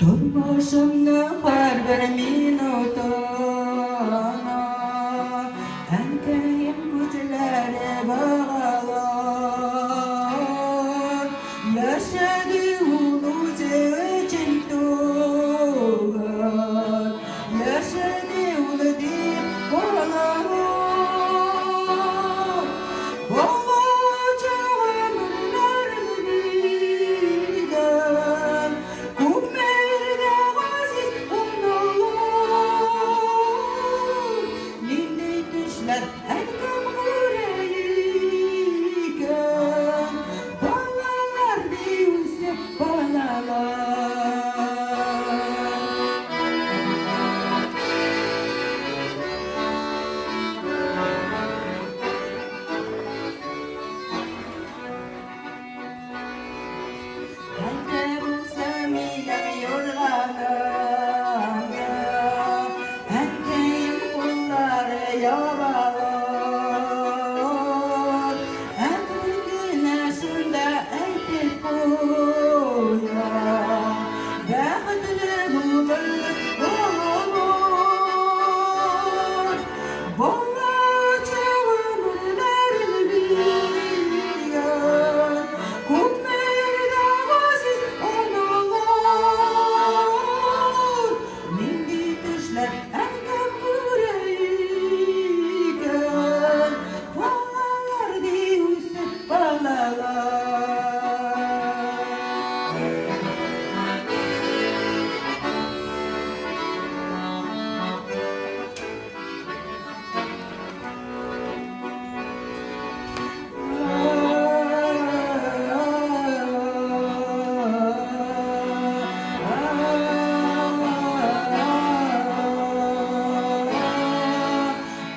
Тормышымның һәрбер минутына Әнкәем күзләре багалар. Яшәде ул үзе өчен түгел, Яшәде ул дип балалар. Балачак гомерләрен биргән, Күпмедер газиз аналар. Нинди төшләр әнкәм күрә икән? Балалар ди үсеп балалар. Хәлдә булса минем юрганым да, Әнкәем куллары ябалар. Әкрен генә шунда әйтеп куя, Бәхетле булыр балалар. Балача гомерләрен биргән, Күпмедер газиз аналар. Нинди төшләр әнкәм күрә икән? Балалар ди үсеп балалар.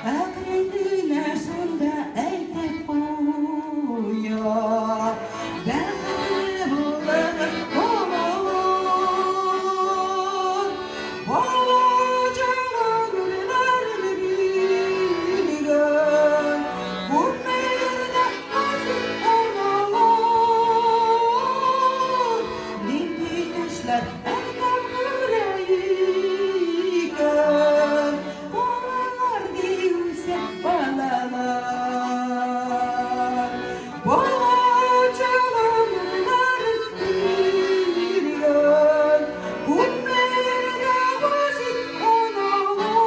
Әкрен генә шунда әйтеп куя, Бәхетле булыгыз, балалар. Бала-чага гөлләрен биргән, Күпмедер газиз аналар. Нинди төшләр әнкәм күрә икән? Балалар ди үсә балалар. Бала-чага гөлләрен биргән, Күпмедер газиз аналар.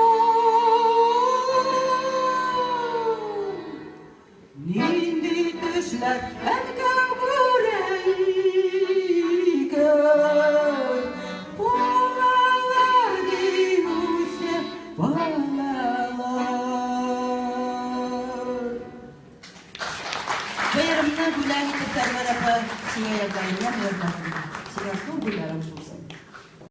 Нинди төшләр әнкәм күрә икән? Балалар ди үсә балалар. Бәйрәмне бүләк итеп Сәрвәр апа сиңа язам, язам, язам. Сиңа зур бүләгем шул.